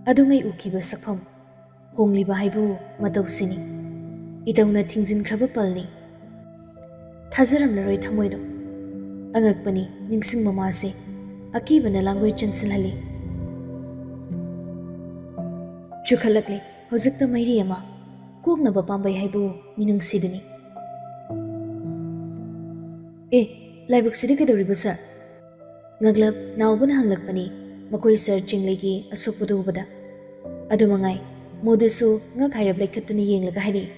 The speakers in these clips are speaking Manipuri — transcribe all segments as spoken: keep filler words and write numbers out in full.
ꯑꯗꯨꯉꯩ ꯎꯈꯤꯕ ꯁꯛꯐꯝ꯫ ꯍꯣꯡꯂꯤꯕ ꯍꯥꯏꯕꯨ ꯃꯇꯧꯁꯤꯅꯤ꯫ ꯏꯇꯧꯅ ꯊꯤꯡꯖꯤꯟꯈ꯭ꯔꯕ ꯄꯜꯅꯤ꯫ ꯊꯥꯖꯔꯝꯂꯔꯣꯏ ꯊꯃꯣꯏꯗꯣ꯫ ꯑꯉꯛꯄꯅꯤ ꯅꯤꯡꯁꯤꯡ ꯃꯃꯥꯁꯦ꯫ ꯑꯀꯤꯕꯅ ꯂꯥꯡꯒꯣꯏ ꯆꯦꯟꯁꯤꯜꯍꯜꯂꯤ꯫ ꯆꯨꯈꯠꯂꯛꯂꯤ ꯍꯧꯖꯤꯛꯇ ꯃꯩꯔꯤ ꯑꯃ꯫ ꯀꯣꯛꯅꯕ ꯄꯥꯝꯕꯩ ꯍꯥꯏꯕꯨ ꯃꯤꯅꯨꯡꯁꯤꯗꯨꯅꯤ꯫ ꯑꯦ, ꯂꯥꯏꯕꯛꯁꯤꯗꯤ ꯀꯩꯗꯧꯔꯤꯕ ꯁꯥꯔ? ꯉꯛꯂꯞ ꯅꯥꯎꯕꯅ ꯍꯪꯂꯛꯄꯅꯤ, ꯃꯈꯣꯏ ꯁꯥꯔ ꯆꯤꯡꯂꯩꯒꯤ ꯑꯁꯣꯛꯄꯗꯨ ꯎꯕꯗ꯫ ꯑꯗꯨ ꯃꯉꯥꯏ, ꯃꯣꯗꯨꯁꯨ ꯉꯛ ꯍꯥꯏꯔꯞ ꯂꯩꯈꯠꯇꯨꯅ ꯌꯦꯡꯂꯒ ꯍꯥꯏꯔꯛꯏ,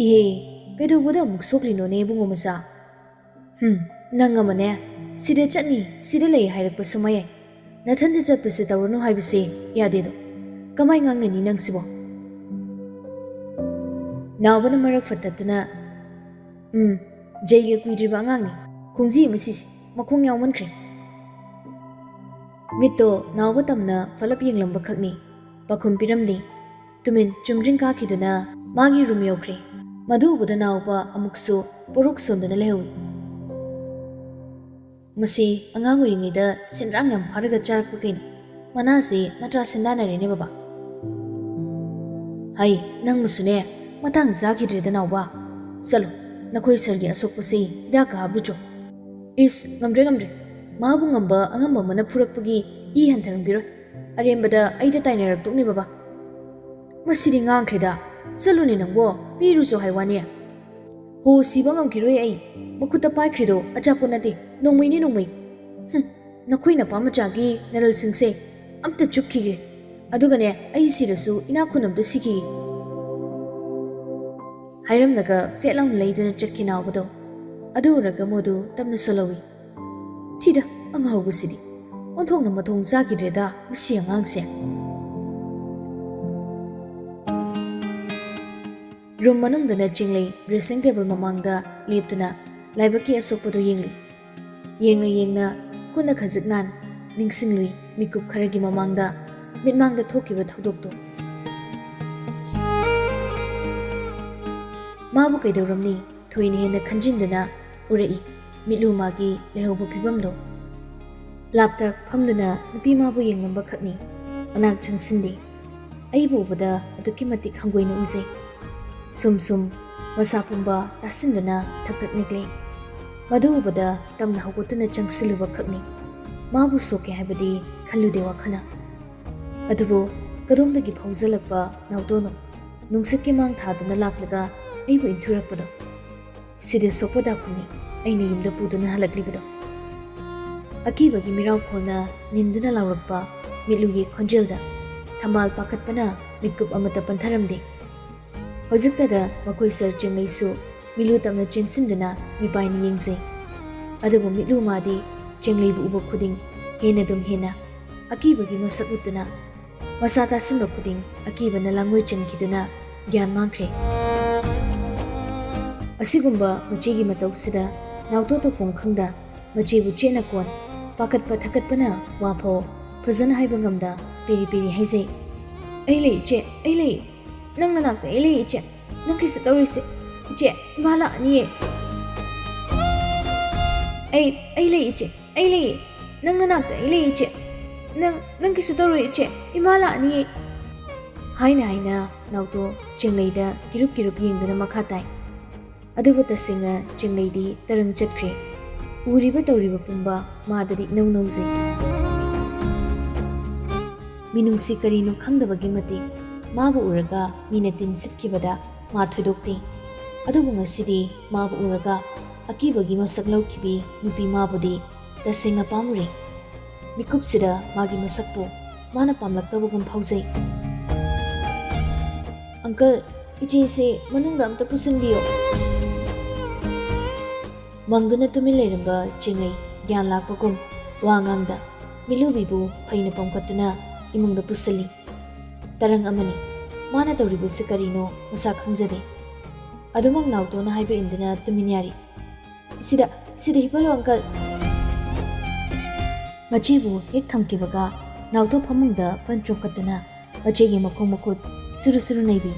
"ꯏꯍꯦ, ꯀꯩꯗꯧꯕꯗ ꯑꯃꯨꯛ ꯁꯣꯛꯂꯤꯅꯣꯅꯦ ꯏꯕꯨꯡꯉꯣ ꯃꯆꯥ?" "ꯍꯨꯝ, ꯅꯪ ꯑꯃꯅꯦ, ꯁꯤꯗ ꯆꯠꯅꯤ, ꯁꯤꯗ ꯂꯩ ꯍꯥꯏꯔꯛꯄꯁꯨ ꯃꯌꯥꯏ꯫ ꯅꯊꯟꯗ ꯆꯠꯄꯁꯦ ꯇꯧꯔꯅꯨ ꯍꯥꯏꯕꯁꯦ ꯌꯥꯗꯦꯗꯣ꯫ ꯀꯃꯥꯏ ꯉꯥꯡꯅꯅꯤ ꯅꯪꯁꯤꯕꯣ?" ꯅꯥꯎꯕꯅ ꯃꯔꯛ ꯐꯠꯇꯠꯇꯨꯅ, "ꯎꯝ, ꯖꯩꯒ ꯀꯨꯏꯗ꯭ꯔꯤꯕ ꯑꯉꯥꯡꯅꯤ꯫ ꯈꯣꯡꯖꯤ ꯑꯃ ꯁꯤꯁꯤ, ꯃꯈꯣꯡ ꯌꯥꯎꯃꯟꯈ꯭ꯔꯦ꯫" ꯃꯤꯠꯇꯣ ꯅꯥꯎꯕ ꯇꯝꯅ ꯐꯂꯞ ꯌꯦꯡꯂꯝꯕ ꯈꯛꯅꯤ꯫ ꯄꯥꯎꯈꯨꯝ ꯄꯤꯔꯝꯗꯦ꯫ ꯇꯨꯃꯤꯟ ꯆꯨꯝꯗ꯭ꯔꯤꯡ ꯀꯥꯈꯤꯗꯨꯅ ꯃꯥꯒꯤ ꯔꯨꯝ ꯌꯧꯈ꯭ꯔꯦ꯫ ꯃꯗꯨ ꯎꯕꯗ ꯅꯥꯎꯕ ꯑꯃꯨꯛꯁꯨ ꯄꯣꯔꯣꯛ ꯁꯣꯟꯗꯨꯅ ꯂꯩꯍꯧꯏ꯫ "ꯃꯁꯤ ꯑꯉꯥꯡ ꯑꯣꯏꯔꯤꯉꯩꯗ ꯁꯦꯟꯗ꯭ꯔꯥꯡ ꯌꯥꯝ ꯐꯥꯔꯒ ꯆꯥꯔꯛꯄ ꯀꯩꯅꯣ? ꯃꯅꯥꯁꯦ ꯅꯠꯇ꯭ꯔꯥ ꯁꯦꯟꯗꯥꯟꯅꯔꯦꯅꯦ ꯕꯕꯥ?" "ꯍꯩ, ꯅꯪꯕꯨꯁꯨꯅꯦ, ꯃꯇꯥꯡ ꯆꯥꯈꯤꯗ꯭ꯔꯦꯗ ꯅꯥꯎꯕ꯫ ꯆꯠꯂꯣ, ꯅꯈꯣꯏ ꯁꯥꯔꯒꯤ ꯑꯁꯣꯛꯄꯁꯤ ꯍꯤꯗꯥꯛꯀ ꯍꯥꯞꯂꯨꯆꯣ꯫" "ꯏꯁ, ꯉꯝꯗ꯭ꯔꯦ, ꯉꯝꯗ꯭ꯔꯦ꯫ ꯃꯥꯕꯨ ꯉꯝꯕ ꯑꯉꯝꯕ ꯑꯃꯅ ꯐꯨꯔꯛꯄꯒꯤ ꯏ ꯍꯟꯊꯔꯝꯈꯤꯔꯣꯏ꯫ ꯑꯔꯦꯝꯕꯗ ꯑꯩꯗ ꯇꯥꯏꯅꯔꯛꯇꯣꯛꯅꯤ ꯕꯕꯥ꯫" "ꯃꯁꯤꯗꯤ ꯉꯥꯡꯈ꯭ꯔꯦꯗ꯫ ꯆꯠꯂꯨꯅꯦ ꯅꯪꯕꯣ, ꯄꯤꯔꯨꯆꯣ ꯍꯥꯏ ꯋꯥꯅꯦ꯫" "ꯍꯣ, ꯁꯤꯕ ꯉꯝꯈꯤꯔꯣꯏ ꯑꯩ꯫ ꯃꯈꯨꯠꯇ ꯄꯥꯏꯈ꯭ꯔꯤꯗꯣ ꯑꯆꯥꯄꯣꯠ ꯅꯠꯇꯦ, ꯅꯣꯡꯃꯩꯅꯦ, ꯅꯣꯡꯃꯩ꯫ ꯍꯨꯝ, ꯅꯈꯣꯏ ꯅꯄꯥ ꯃꯆꯥꯒꯤ ꯅꯔꯜꯁꯤꯡꯁꯦ ꯑꯝꯇ ꯆꯨꯞꯈꯤꯒꯦ꯫ ꯑꯗꯨꯒꯅꯦ, ꯑꯩ ꯁꯤꯔꯁꯨ ꯏꯅꯥꯛ ꯈꯨꯟ ꯑꯝꯇ ꯁꯤꯈꯤꯒꯦ꯫" ꯍꯥꯏꯔꯝꯂꯒ ꯐꯦꯠ ꯂꯥꯎꯅ ꯂꯩꯗꯨꯅ ꯆꯠꯈꯤ ꯅꯥꯎꯕꯗꯣ꯫ ꯑꯗꯨ ꯎꯔꯒ ꯃꯣꯗꯨ ꯇꯞꯅ ꯁꯣꯜꯍꯧꯏ꯫ "ꯊꯤꯗ, ꯑꯉꯥꯎꯕꯁꯤꯗꯤ꯫ ꯑꯣꯟꯊꯣꯛꯅ ꯃꯊꯣꯡ ꯆꯥꯈꯤꯗ꯭ꯔꯦꯗ ꯃꯁꯤ ꯑꯉꯥꯡꯁꯦ꯫" ꯔꯨꯝ ꯃꯅꯨꯡꯗꯅ ꯆꯤꯡꯂꯩ ꯗ꯭ꯔꯦꯁꯤꯡ ꯇꯦꯕꯜ ꯃꯃꯥꯡꯗ ꯂꯦꯞꯇꯨꯅ ꯂꯥꯏꯕꯛꯀꯤ ꯑꯁꯣꯛꯄꯗꯨ ꯌꯦꯡꯂꯤ꯫ ꯌꯦꯡꯅ ꯌꯦꯡꯅ ꯈꯨꯠꯅ ꯈꯖꯤꯛ ꯅꯥꯟ ꯅꯤꯡꯁꯤꯡꯂꯨꯏ ꯃꯤꯀꯨꯞ ꯈꯔꯒꯤ ꯃꯃꯥꯡꯗ ꯃꯤꯠꯃꯥꯡꯗ ꯊꯣꯛꯈꯤꯕ ꯊꯧꯗꯣꯛꯇꯨ꯫ ꯃꯥꯕꯨ ꯀꯩꯗꯧꯔꯝꯅꯤ? ꯊꯣꯏꯅ ꯍꯦꯟꯅ ꯈꯟꯖꯤꯟꯗꯨꯅ ꯎꯔꯛꯏ ꯃꯤꯠꯂꯨ ꯃꯥꯒꯤ ꯂꯩꯍꯧꯕ ꯐꯤꯕꯝꯗꯣ꯫ ꯂꯥꯞꯇ ꯐꯝꯗꯨꯅ ꯅꯨꯄꯤ ꯃꯥꯕꯨ ꯌꯦꯡꯂꯝꯕ ꯈꯛꯅꯤ꯫ ꯃꯅꯥꯛ ꯆꯪꯁꯤꯟꯗꯦ꯫ ꯑꯩꯕꯨ ꯎꯕꯗ ꯑꯗꯨꯛꯀꯤ ꯃꯇꯤꯛ ꯍꯪꯒꯣꯏꯅ ꯎꯖꯩ꯫ ꯁꯨꯝ ꯁꯨꯝ ꯃꯁꯥ ꯄꯨꯝꯕ ꯇꯥꯁꯤꯟꯗꯨꯅ ꯊꯛ ꯊꯛ ꯅꯤꯛꯂꯦ꯫ ꯃꯗꯨ ꯎꯕꯗ ꯇꯝꯅ ꯍꯧꯒꯠꯇꯨꯅ ꯆꯪꯁꯤꯜꯂꯨꯕ ꯈꯛꯅꯤ꯫ ꯃꯥꯕꯨ ꯁꯣꯛꯀꯦ ꯍꯥꯏꯕꯗꯤ ꯈꯜꯂꯨꯗꯦ ꯋꯥꯈꯜꯅ꯫ ꯑꯗꯨꯕꯨ ꯀꯗꯣꯝꯗꯒꯤ ꯐꯥꯎꯖꯜꯂꯛꯄ ꯅꯥꯎꯇꯣꯅꯣ ꯅꯨꯡꯁꯤꯠꯀꯤ ꯃꯥꯡ ꯊꯥꯗꯨꯅ ꯂꯥꯛꯂꯒ ꯑꯩꯕꯨ ꯏꯟꯊꯨꯔꯛꯄꯗꯣ? ꯁꯤꯗ ꯁꯣꯛꯄ ꯗꯥꯈꯨꯅꯤ ꯑꯩꯅ ꯌꯨꯝꯗ ꯄꯨꯗꯨꯅ ꯍꯜꯂꯛꯂꯤꯕꯗꯣ꯫ ꯑꯀꯤꯕꯒꯤ ꯃꯤꯔꯥꯎꯈꯣꯜꯅ ꯅꯤꯟꯗꯨꯅ ꯂꯥꯎꯔꯛꯄ ꯃꯤꯠꯂꯨꯒꯤ ꯈꯣꯟꯖꯦꯜꯗ ꯊꯝꯕꯥꯜ ꯄꯥꯈꯠꯄꯅ ꯃꯤꯠꯀꯨꯞ ꯑꯃꯠꯇ ꯄꯟꯊꯔꯝꯗꯦ꯫ ꯍꯧꯖꯤꯛꯇꯗ ꯃꯈꯣꯏ ꯁꯔ ꯆꯦꯡꯂꯩꯁꯨ ꯃꯤꯠꯂꯨ ꯇꯞꯅ ꯆꯦꯟꯁꯤꯟꯗꯨꯅ ꯃꯤꯄꯥꯏꯅ ꯌꯦꯡꯖꯩ꯫ ꯑꯗꯨꯕꯨ ꯃꯤꯠꯂꯨ ꯃꯥꯗꯤ ꯆꯦꯡꯂꯩꯕꯨ ꯎꯕ ꯈꯨꯗꯤꯡ ꯍꯦꯟꯅ ꯑꯗꯨꯝ ꯍꯦꯟꯅ ꯑꯀꯤꯕꯒꯤ ꯃꯁꯛ ꯎꯠꯇꯨꯅ ꯃꯁꯥ ꯇꯥꯁꯤꯟꯕ ꯈꯨꯗꯤꯡ ꯑꯀꯤꯕꯅ ꯂꯥꯡꯉꯣꯏ ꯆꯦꯟꯈꯤꯗꯨꯅ ꯒ꯭ꯌꯥꯟ ꯃꯥꯡꯈ꯭ꯔꯦ꯫ ꯑꯁꯤꯒꯨꯝꯕ ꯃꯆꯦꯒꯤ ꯃꯇꯧꯁꯤꯗ ꯅꯥꯎꯇꯣ ꯇꯧꯐꯝ ꯈꯪꯗ ꯃꯆꯦꯕꯨ ꯆꯦꯠꯅ ꯀꯣꯟ, ꯄꯥꯈꯠꯄ ꯊꯀꯠꯄꯅ ꯋꯥꯐꯥꯎ ꯐꯖꯅ ꯍꯥꯏꯕ ꯉꯝꯗ ꯄꯦꯔꯤ ꯄꯦꯔꯤ ꯍꯥꯏꯖꯩ꯫ "ꯑꯩ ꯂꯩ ꯏꯆꯦ, ꯑꯩ ꯂꯩ꯫ ꯅꯪ ꯅꯅꯥꯛꯇ ꯑꯩ ꯂꯩ ꯏꯆꯦ꯫ ꯅꯪ ꯀꯩꯁꯨ ꯇꯧꯔꯣꯏꯁꯦ ꯏꯆꯦ꯫ ꯏꯃꯥ ꯂꯥꯛꯑꯅꯤꯌꯦ꯫ ꯑꯩ, ꯑꯩ ꯂꯩ ꯏꯆꯦ, ꯑꯩ ꯂꯩꯌꯦ꯫ ꯅꯪ ꯅꯅꯥꯛꯇ ꯑꯩ ꯂꯩ ꯏꯆꯦ꯫ ꯅꯪ, ꯅꯪ ꯀꯩꯁꯨ ꯇꯧꯔꯣꯏ ꯏꯆꯦ꯫ ꯏꯃꯥ ꯂꯥꯛꯑꯅꯤꯌꯦ"꯫ ꯍꯥꯏꯅ ꯍꯥꯏꯅ ꯅꯥꯎꯇꯣ ꯆꯦꯡꯂꯩꯗ ꯀꯤꯔꯨꯞ ꯀꯤꯔꯨꯞ ꯌꯦꯡꯗꯨꯅ ꯃꯈꯥ ꯇꯥꯏ꯫ ꯑꯗꯨꯕꯨ ꯇꯁꯦꯡꯅ ꯆꯦꯡꯂꯩꯗꯤ ꯇꯔꯪ ꯆꯠꯈ꯭ꯔꯦ꯫ ꯎꯔꯤꯕ ꯇꯧꯔꯤꯕ ꯄꯨꯝꯕ ꯃꯥꯗꯗꯤ ꯏꯅꯧ ꯅꯧꯖꯩ꯫ ꯃꯤꯅꯨꯡꯁꯤ ꯀꯔꯤꯅꯣ ꯈꯪꯗꯕꯒꯤ ꯃꯇꯤꯛ ꯃꯥꯕꯨ ꯎꯔꯒ ꯃꯤꯅ ꯇꯤꯟ ꯁꯤꯠꯈꯤꯕꯗ ꯃꯥ ꯊꯣꯏꯗꯣꯛꯇꯦ꯫ ꯑꯗꯨꯕꯨ ꯉꯁꯤꯗꯤ ꯃꯥꯕꯨ ꯎꯔꯒ ꯑꯀꯤꯕꯒꯤ ꯃꯁꯛ ꯂꯧꯈꯤꯕꯤ ꯅꯨꯄꯤ ꯃꯥꯕꯨꯗꯤ ꯇꯁꯦꯡꯅ ꯄꯥꯝꯃꯨꯔꯦ꯫ ꯃꯤꯀꯨꯞꯁꯤꯗ ꯃꯥꯒꯤ ꯃꯁꯛꯄꯨ ꯃꯥꯅ ꯄꯥꯝꯂꯛꯇꯕꯒꯨꯝ ꯐꯥꯎꯖꯩ꯫ "ꯑꯪꯀꯜ, ꯏꯆꯦꯁꯦ ꯃꯅꯨꯡꯗ ꯑꯝꯇ ꯄꯨꯁꯤꯟꯕꯤꯌꯣ"꯫ ꯃꯪꯗꯨꯅ ꯇꯨꯃꯤꯟ ꯂꯩꯔꯝꯕ ꯆꯤꯡꯂꯩ ꯒ꯭ꯌꯥꯟ ꯂꯥꯛꯄꯒꯨꯝ ꯋꯥ ꯉꯥꯡꯗ ꯃꯤꯠꯂꯨꯕꯤꯕꯨ ꯐꯩꯅ ꯄꯝꯈꯠꯇꯨꯅ ꯏꯃꯨꯡꯗ ꯄꯨꯁꯤꯜꯂꯤ꯫ ꯇꯔꯪ ꯑꯃꯅꯤ꯫ ꯃꯥꯅ ꯇꯧꯔꯤꯕꯁꯤ ꯀꯔꯤꯅꯣ ꯃꯁꯥ ꯈꯪꯖꯗꯦ꯫ ꯑꯗꯨꯃꯛ ꯅꯥꯎꯇꯣꯅ ꯍꯥꯏꯕ ꯏꯟꯗꯨꯅ ꯇꯨꯃꯤꯟ ꯌꯥꯔꯤ꯫ "ꯁꯤꯗ, ꯁꯤꯗ ꯍꯤꯞꯍꯜꯂꯣ, ꯑꯪꯀꯜ"꯫ ꯃꯆꯦꯕꯨ ꯍꯦꯛ ꯊꯝꯈꯤꯕꯒ ꯅꯥꯎꯇꯣ ꯐꯃꯨꯡꯗ ꯐꯟ ꯆꯣꯡꯈꯠꯇꯨꯅ ꯃꯆꯦꯒꯤ ꯃꯈꯣꯡ ꯃꯈꯨꯠ ꯁꯨꯔꯨ ꯁꯨꯔꯨ ꯅꯩꯕꯤ꯫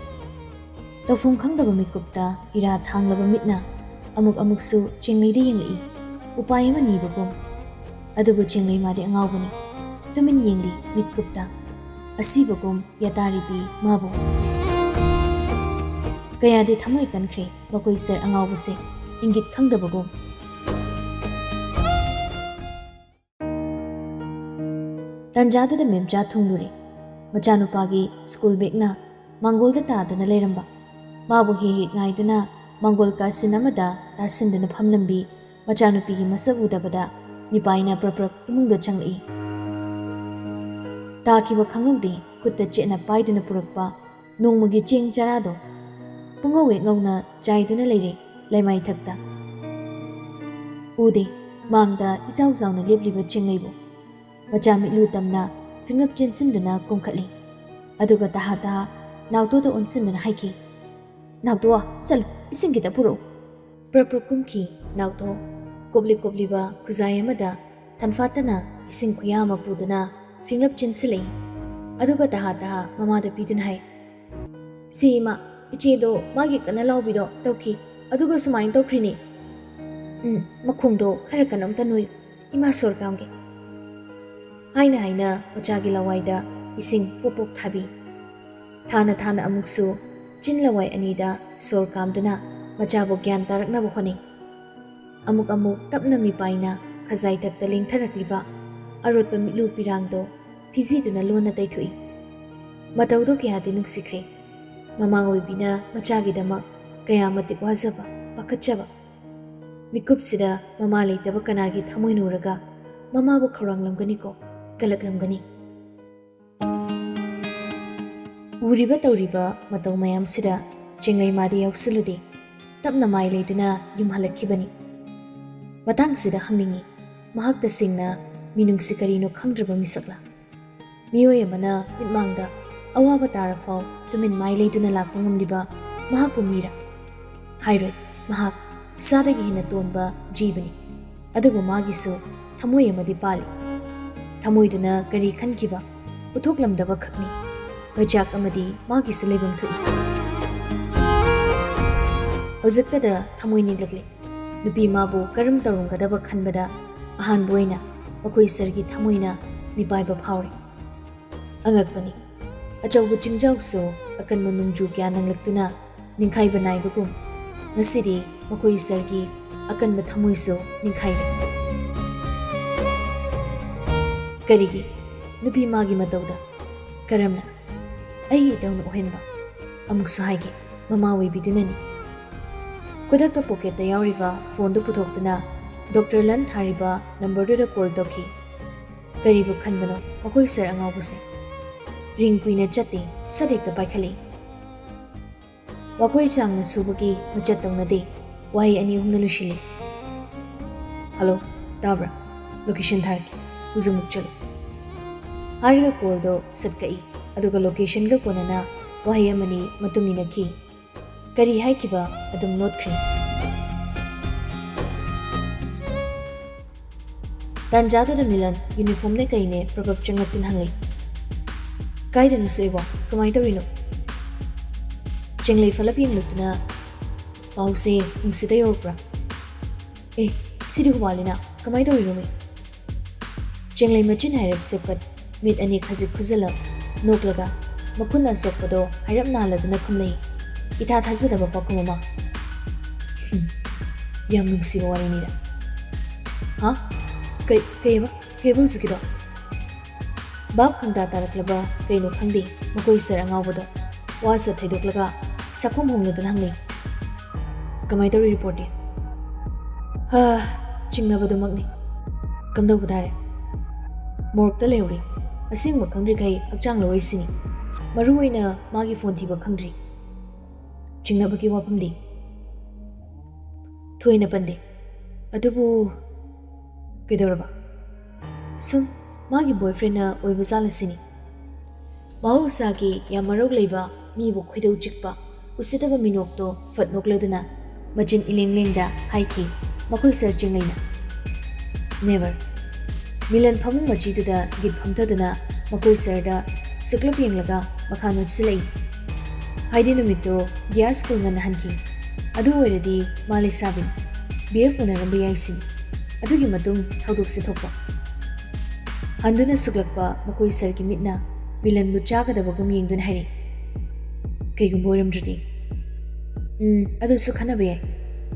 ꯇꯧꯐꯝ ꯈꯪꯗꯕ ꯃꯤꯀꯨꯞꯇ ꯏꯔꯥ ꯊꯥꯡꯂꯕ ꯃꯤꯠꯅ ꯑꯃꯨꯛ ꯑꯃꯨꯛꯁꯨ ꯆꯤꯡꯂꯩꯗ ꯌꯦꯡꯂꯛꯏ꯫ ꯎꯄꯥꯏ ꯑꯃ ꯅꯤꯕꯒꯨꯝ꯫ ꯑꯗꯨꯕꯨ ꯆꯤꯡꯂꯩ ꯃꯥꯗꯤ ꯑꯉꯥꯎꯕꯅꯤ꯫ ꯇꯨꯃꯤꯟ ꯌꯦꯡꯂꯤ ꯃꯤꯠꯀꯨꯞꯇ꯫ ꯑꯁꯤꯕꯒꯨꯝ ꯌꯥꯇꯥꯔꯤꯕꯤ ꯃꯥꯕꯨ꯫ ꯀꯌꯥꯗꯤ ꯊꯃꯣꯏ ꯀꯟꯈ꯭ꯔꯦ ꯃꯈꯣꯏ ꯁꯥꯔ ꯑꯉꯥꯎꯕꯁꯦ, ꯏꯪꯒꯤꯠ ꯈꯪꯗꯕꯒꯨꯝ꯫ ꯇꯥꯟꯖꯥꯗꯨꯗ ꯃꯦꯝꯆꯥ ꯊꯨꯡꯂꯨꯔꯦ꯫ ꯃꯆꯥꯅꯨꯄꯥꯒꯤ ꯁ꯭ꯀꯨꯜ ꯕꯦꯒꯅ ꯃꯥꯡꯒꯣꯜꯗ ꯇꯥꯗꯨꯅ ꯂꯩꯔꯝꯕ꯫ ꯃꯥꯕꯨ ꯍꯦꯛ ꯍꯦꯛ ꯉꯥꯏꯗꯨꯅ ꯃꯥꯡꯒꯣꯜ ꯀꯥꯆꯤꯟ ꯑꯃꯗ ꯇꯥꯁꯤꯟꯗꯨꯅ ꯐꯝꯂꯝꯕꯤ ꯃꯆꯥꯅꯨꯄꯤꯒꯤ ꯃꯁꯛ ꯎꯗꯕꯗ ꯃꯤꯄꯥꯏꯅ ꯄ꯭ꯔꯞ ꯄ꯭ꯔꯞ ꯏꯃꯨꯡꯗ ꯆꯪꯂꯛꯏ꯫ ꯇꯥꯈꯤꯕ ꯈꯪꯍꯧꯗꯦ, ꯈꯨꯠꯇ ꯆꯦꯠꯅ ꯄꯥꯏꯗꯨꯅ ꯄꯨꯔꯛꯄ ꯅꯣꯡꯃꯒꯤ ꯆꯦꯡ ꯆꯔꯥꯗꯣ ꯄꯨꯡꯉꯧ ꯍꯦꯛ ꯉꯧꯅ ꯆꯥꯏꯗꯨꯅ ꯂꯩꯔꯦ ꯂꯩꯃꯥꯏꯊꯛꯇ꯫ ꯎꯗꯦ, ꯃꯥꯡꯗ ꯏꯆꯥꯎ ꯆꯥꯎꯅ ꯂꯦꯞꯂꯤꯕ ꯆꯦꯡꯂꯩꯕꯨ꯫ ꯃꯆꯥ ꯃꯤꯠꯂꯨ ꯇꯝꯅ ꯐꯤꯡꯂꯞ ꯆꯦꯟꯁꯤꯟꯗꯨꯅ ꯀꯨꯝꯈꯠꯂꯤ꯫ ꯑꯗꯨꯒ ꯇꯍꯥ ꯇꯍꯥ ꯅꯥꯎꯇꯣꯗ ꯑꯣꯟꯁꯤꯟꯗꯨꯅ ꯍꯥꯏꯈꯤ, "ꯅꯥꯎꯇꯣ, ꯆꯠꯂꯨ, ꯏꯁꯤꯡ ꯈꯤꯇ ꯄꯨꯔꯛꯎ꯫" ꯄ꯭ꯔꯞ ꯄ꯭ꯔꯞ ꯀꯨꯝꯈꯤ ꯅꯥꯎꯇꯣ꯫ ꯀꯨꯞꯂꯤ ꯀꯨꯞꯂꯤꯕ ꯈꯨꯖꯥꯏ ꯑꯃꯗ ꯊꯟꯐꯥꯠꯇꯅ ꯏꯁꯤꯡ ꯈꯨꯌꯥ ꯑꯃ ꯄꯨꯗꯨꯅ ꯐꯤꯡꯂꯞ ꯆꯦꯟꯁꯤꯜꯂꯛꯏ꯫ ꯑꯗꯨꯒ ꯇꯍꯥ ꯇꯍꯥ ꯃꯃꯥꯗ ꯄꯤꯗꯨꯅ ꯍꯥꯏ, "ꯁꯤ ꯏꯃꯥ, ꯏꯆꯦꯗꯣ ꯃꯥꯒꯤ ꯀꯟꯅ ꯂꯥꯎꯕꯤꯗꯣ ꯇꯧꯈꯤ, ꯑꯗꯨꯒ ꯁꯨꯃꯥꯏꯅ ꯇꯧꯈ꯭ꯔꯤꯅꯤ꯫ ꯎꯝ, ꯃꯈꯣꯡꯗꯣ ꯈꯔ ꯀꯟꯅ ꯑꯝꯇ ꯅꯣꯏꯌꯨ, ꯏꯃꯥ ꯁꯣꯔ ꯀꯥꯝꯒꯦ꯫" ꯍꯥꯏꯅ ꯍꯥꯏꯅ ꯃꯆꯥꯒꯤ ꯂꯋꯥꯏꯗ ꯏꯁꯤꯡ ꯄꯣꯞ ꯄꯣꯞ ꯊꯥꯕꯤ꯫ ꯊꯥꯅ ꯊꯥꯅ ꯑꯃꯨꯛꯁꯨ ꯆꯤꯟ ꯂꯋꯥꯏ ꯑꯅꯤꯗ ꯁꯣꯔ ꯀꯥꯝꯗꯨꯅ ꯃꯆꯥꯕꯨ ꯒ꯭ꯌꯥꯟ ꯇꯥꯔꯛꯅꯕ ꯍꯣꯠꯅꯩ꯫ ꯑꯃꯨꯛ ꯑꯃꯨꯛ ꯇꯞꯅ ꯃꯤꯄꯥꯏꯅ ꯈꯖꯥꯏꯊꯛꯇ ꯂꯦꯡꯊꯔꯛꯂꯤꯕ ꯑꯔꯣꯠꯄ ꯃꯤꯠꯂꯨ ꯄꯤꯔꯥꯡꯗꯣ ꯐꯤꯖꯤꯗꯨꯅ ꯂꯣꯟꯅ ꯇꯩꯊꯣꯛꯏ꯫ ꯃꯇꯧꯗꯣ ꯀꯌꯥꯗꯤ ꯅꯨꯡꯁꯤꯈ꯭ꯔꯦ꯫ ꯃꯃꯥ ꯑꯣꯏꯕꯤꯅ ꯃꯆꯥꯒꯤꯗꯃꯛ ꯀꯌꯥ ꯃꯇꯤꯛ ꯋꯥꯖꯕ, ꯄꯥꯈꯠꯆꯕ꯫ ꯃꯤꯀꯨꯞꯁꯤꯗ ꯃꯃꯥ ꯂꯩꯇꯕ ꯀꯅꯥꯒꯤ ꯊꯃꯣꯏ ꯅꯨꯔꯒ ꯃꯃꯥꯕꯨ ꯈꯧꯔꯥꯡꯂꯝꯒꯅꯤꯀꯣ, ꯀꯂꯛꯂꯝꯒꯅꯤ꯫ ꯎꯔꯤꯕ ꯇꯧꯔꯤꯕ ꯃꯇꯧ ꯃꯌꯥꯝꯁꯤꯗ ꯆꯦꯡꯂꯩ ꯃꯥꯗꯤ ꯌꯥꯎꯁꯤꯜꯂꯨꯗꯦ꯫ ꯇꯞꯅ ꯃꯥꯏ ꯂꯩꯗꯨꯅ ꯌꯨꯝ ꯍꯜꯂꯛꯈꯤꯕꯅꯤ꯫ ꯃꯇꯥꯡꯁꯤꯗ ꯍꯪꯅꯤꯡꯏ, ꯃꯍꯥꯛ ꯇꯁꯦꯡꯅ ꯃꯤꯅꯨꯡꯁꯤ ꯀꯔꯤꯅꯣ ꯈꯪꯗ꯭ꯔꯕ ꯃꯤꯁꯛꯂꯥ? ꯃꯤꯑꯣꯏ ꯑꯃꯅ ꯃꯤꯠꯃꯥꯡꯗ ꯑꯋꯥꯕ ꯇꯥꯔꯐꯥꯎ ꯇꯨꯃꯤꯟ ꯃꯥꯏ ꯂꯩꯗꯨꯅ ꯂꯥꯛꯄ ꯉꯝꯂꯤꯕ ꯃꯍꯥꯛꯄꯨ ꯃꯤꯔꯥ? ꯍꯥꯏꯔꯣꯏ, ꯃꯍꯥꯛ ꯁꯥꯗꯒꯤ ꯍꯦꯟꯅ ꯇꯣꯟꯕ ꯖꯤꯕꯅꯤ꯫ ꯑꯗꯨꯕꯨ ꯃꯥꯒꯤꯁꯨ ꯊꯃꯣꯏ ꯑꯃꯗꯤ ꯄꯥꯜꯂꯤ꯫ ꯊꯃꯣꯏꯗꯨꯅ ꯀꯔꯤ ꯈꯟꯈꯤꯕ ꯎꯠꯊꯣꯛꯂꯝꯗꯕ ꯈꯛꯅꯤ꯫ ꯃꯩꯆꯥꯛ ꯑꯃꯗꯤ ꯃꯥꯒꯤꯁꯨ ꯂꯩꯐꯝ ꯊꯣꯛꯏ꯫ ꯍꯧꯖꯤꯛꯇꯗ ꯊꯃꯣꯏ ꯅꯤꯛꯂꯛꯂꯦ꯫ ꯅꯨꯄꯤ ꯃꯥꯕꯨ ꯀꯔꯝ ꯇꯧꯔꯝꯒꯗꯕ ꯈꯟꯕꯗ ꯑꯍꯥꯟꯕ ꯑꯣꯏꯅ ꯃꯈꯣꯏ ꯁꯥꯔꯒꯤ ꯊꯃꯣꯏꯅ ꯃꯤꯄꯥꯏꯕ ꯐꯥꯎꯔꯦ꯫ ꯑꯉꯛꯄꯅꯤ꯫ ꯑꯆꯧꯕ ꯆꯤꯡꯖꯥꯎꯁꯨ ꯑꯀꯟꯕ ꯅꯣꯡꯖꯨ ꯀꯌꯥ ꯅꯪꯂꯛꯇꯨꯅ ꯅꯤꯡꯈꯥꯏꯕ ꯅꯥꯏꯕꯒꯨꯝ, ꯉꯁꯤꯗꯤ ꯃꯈꯣꯏ ꯁꯔꯒꯤ ꯑꯀꯟꯕ ꯊꯃꯣꯏꯁꯨ ꯅꯤꯡꯈꯥꯏꯔꯦ꯫ ꯀꯔꯤꯒꯤ? ꯅꯨꯄꯤ ꯃꯥꯒꯤ ꯃꯇꯧꯗ ꯀꯔꯝꯅ? ꯑꯩꯒꯤ ꯏꯇꯧꯅ ꯑꯣꯏꯍꯟꯕ꯫ ꯑꯃꯨꯛꯁꯨ ꯍꯥꯏꯒꯦ, ꯃꯃꯥ ꯑꯣꯏꯕꯤꯗꯨꯅꯅꯤ꯫ ꯈꯨꯗꯛꯇ ꯄꯣꯀꯦꯠꯇ ꯌꯥꯎꯔꯤꯕ ꯐꯣꯟꯗꯨ ꯄꯨꯊꯣꯛꯇꯨꯅ ꯗꯣꯛꯇꯔ ꯂꯟ ꯊꯥꯔꯤꯕ ꯅꯝꯕꯔꯗꯨꯗ ꯀꯣꯜ ꯇꯧꯈꯤ꯫ ꯀꯔꯤꯕꯨ ꯈꯟꯕꯅꯣ ꯃꯈꯣꯏ ꯁꯔ ꯑꯉꯥꯎꯕꯁꯦ? ꯔꯤꯡ ꯀꯨꯏꯅ ꯆꯠꯇꯦ, ꯁꯠ ꯍꯦꯛꯇ ꯄꯥꯏꯈꯠꯂꯤ꯫ ꯋꯥꯈꯣꯏ ꯁꯥꯡꯅ ꯁꯨꯕꯒꯤ ꯃꯆꯠ ꯇꯧꯅꯗꯦ꯫ ꯋꯥꯍꯩ ꯑꯅꯤ ꯑꯍꯨꯝꯅ ꯂꯣꯏꯁꯤꯜꯂꯤ꯫ "ꯍꯜꯂꯣ, ꯇꯥꯕ꯭ꯔꯥ? ꯂꯣꯀꯦꯁꯟ ꯊꯥꯔꯛꯀꯦ, ꯍꯧꯖꯤꯛꯃꯛ ꯆꯠꯂꯨ" ꯍꯥꯏꯔꯒ ꯀꯣꯜꯗꯣ ꯁꯠ ꯀꯛꯏ꯫ ꯑꯗꯨꯒ ꯂꯣꯀꯦꯁꯟꯒ ꯀꯣꯟꯅꯅ ꯋꯥꯍꯩ ꯑꯃꯅꯤ ꯃꯇꯨꯡ ꯏꯟꯅꯈꯤ꯫ ꯀꯔꯤ ꯍꯥꯏꯈꯤꯕ ꯑꯗꯨꯝ ꯅꯣꯠꯈ꯭ꯔꯦ꯫ ꯇꯥꯟꯖꯥꯗꯨꯗ ꯃꯤꯂꯟ ꯌꯨꯅꯤꯐꯣꯔꯝꯅꯦ ꯀꯩꯅꯦ ꯄ꯭ꯔꯕꯞ ꯆꯪꯂꯛꯇꯨꯅ ꯍꯪꯂꯛꯏ, "ꯀꯥꯏꯗꯅꯣ ꯁꯣꯛꯏꯕꯣ? ꯀꯃꯥꯏꯅ ꯇꯧꯔꯤꯅꯣ?" ꯆꯦꯡꯂꯩ ꯐꯠꯂꯞ ꯌꯦꯡꯂꯛꯇꯨꯅ, "ꯄꯥꯎꯁꯦ ꯅꯨꯡꯁꯤꯠꯇ ꯌꯧꯔꯛꯄ꯭ꯔꯥ? ꯑꯦ, ꯁꯤꯗꯤ ꯍꯨꯋꯥꯂꯤꯅ, ꯀꯃꯥꯏꯅ ꯇꯧꯔꯤꯅꯣꯃꯤ?" ꯆꯦꯡꯂꯩ ꯃꯆꯤꯟ ꯍꯥꯏꯔꯞ ꯁꯦꯞꯀꯠ, ꯃꯤꯠ ꯑꯅꯤ ꯈꯖꯤꯛ ꯈꯨꯖꯤꯜꯂꯞ, ꯅꯣꯛꯂꯒ ꯃꯈꯨꯠꯅ ꯑꯁꯣꯛꯄꯗꯣ ꯍꯥꯏꯔꯞ ꯅꯥꯜꯂꯗꯨꯅ ꯈꯨꯝꯂꯛꯏ꯫ ꯏꯊꯥ ꯊꯥꯖꯗꯕ ꯄꯥꯎꯈꯨꯝ ꯑꯃ꯫ "ꯍꯨꯝ, ꯌꯥꯝ ꯅꯨꯡꯁꯤꯕ ꯋꯥꯔꯤꯅꯤꯗ꯫" "ꯍꯥ? ꯀꯩ, ꯀꯩꯕ? ꯀꯩꯕ ꯍꯧꯖꯤꯛꯀꯤꯗꯣ?" ꯚꯥꯞ ꯈꯪꯇꯥ ꯇꯥꯔꯛꯂꯕ ꯀꯩꯅꯣ ꯈꯪꯗꯦ, ꯃꯈꯣꯏ ꯁꯔ ꯑꯉꯥꯎꯕꯗꯣ ꯋꯥ ꯁꯠ ꯊꯩꯗꯣꯛꯂꯒ ꯁꯛꯈꯣꯝ ꯍꯣꯡꯂꯗꯨꯅ ꯍꯪꯂꯛꯏ, "ꯀꯃꯥꯏ ꯇꯧꯔꯤ ꯔꯤꯄꯣꯔꯠꯇꯤ?" "ꯍꯥ, ꯆꯤꯡꯅꯕꯗꯨꯃꯛꯅꯤ꯫ ꯀꯝꯗꯧꯕ ꯇꯥꯔꯦ?" "ꯃꯣꯔꯛꯇ ꯂꯩꯍꯧꯔꯤ꯫ ꯑꯁꯦꯡꯕ ꯈꯪꯗ꯭ꯔꯤꯈꯩ ꯍꯛꯆꯥꯡ ꯂꯧꯔꯣꯏꯁꯤꯅꯤ꯫ ꯃꯔꯨ ꯑꯣꯏꯅ ꯃꯥꯒꯤ ꯐꯣꯟ ꯊꯤꯕ ꯈꯪꯗ꯭ꯔꯤ꯫ ꯆꯤꯡꯅꯕꯒꯤ ꯋꯥꯐꯝꯗꯤ ꯊꯣꯏꯅ ꯄꯟꯗꯦ꯫ ꯑꯗꯨꯕꯨ ꯀꯩꯗꯧꯔꯕ?" "ꯁꯨꯝ ꯃꯥꯒꯤ ꯕꯣꯏꯐ꯭ꯔꯦꯟꯅ ꯑꯣꯏꯕ ꯖꯥꯠꯂ ꯁꯤꯅꯤ꯫ ꯃꯍꯧꯁꯥꯒꯤ ꯌꯥꯝ ꯃꯔꯧ ꯂꯩꯕ, ꯃꯤꯕꯨ ꯈꯣꯏꯗꯧ ꯆꯤꯛꯄ, ꯎꯁꯤꯠꯇꯕ ꯃꯤꯅꯣꯛꯇꯣ ꯐꯠ ꯅꯣꯛꯂꯗꯨꯅ ꯃꯆꯤꯟ ꯏꯂꯦꯡ ꯂꯦꯡꯗ ꯍꯥꯏꯈꯤ ꯃꯈꯣꯏ ꯁꯔ ꯆꯤꯡꯂꯩꯅ꯫ "Never꯫" ꯃꯤꯂꯟ ꯐꯃꯨꯡ ꯃꯆꯤꯗꯨꯗ ꯒꯤꯠ ꯐꯝꯊꯗꯨꯅ ꯃꯈꯣꯏ ꯁꯔꯗ ꯁꯨꯛꯂꯞ ꯌꯦꯡꯂꯒ ꯃꯈꯥ ꯅꯣꯠꯁꯤꯜꯂꯛꯏ꯫ "ꯍꯥꯏꯗꯤ ꯅꯨꯃꯤꯠꯇꯣ ꯒ꯭ꯌꯥꯁ ꯁ꯭ꯀꯨꯜ ꯉꯟꯅ ꯍꯟꯈꯤ꯫ ꯑꯗꯨ ꯑꯣꯏꯔꯗꯤ ꯃꯥ ꯂꯩꯁꯥꯕꯤꯅꯤ꯫ ꯕꯤ ꯑꯦꯐ ꯎꯅꯔꯝꯕ ꯌꯥꯏ ꯁꯤꯅꯤ꯫ ꯑꯗꯨꯒꯤ ꯃꯇꯨꯡ ꯊꯧꯗꯣꯛꯁꯦ ꯊꯣꯛꯄ꯫" ꯍꯟꯗꯨꯅ ꯁꯨꯛꯂꯛꯄ ꯃꯈꯣꯏ ꯁꯔꯒꯤ ꯃꯤꯠꯅ ꯃꯤꯂꯟꯕꯨ ꯆꯥꯒꯗꯕꯒꯨꯝ ꯌꯦꯡꯗꯨꯅ ꯍꯥꯏꯔꯛꯏ꯫ "ꯀꯩꯒꯨꯝꯕ ꯑꯣꯏꯔꯝꯗ꯭ꯔꯗꯤ?" "ꯎꯝ, ꯑꯗꯨꯁꯨ ꯈꯟꯅꯕ ꯌꯥꯏ꯫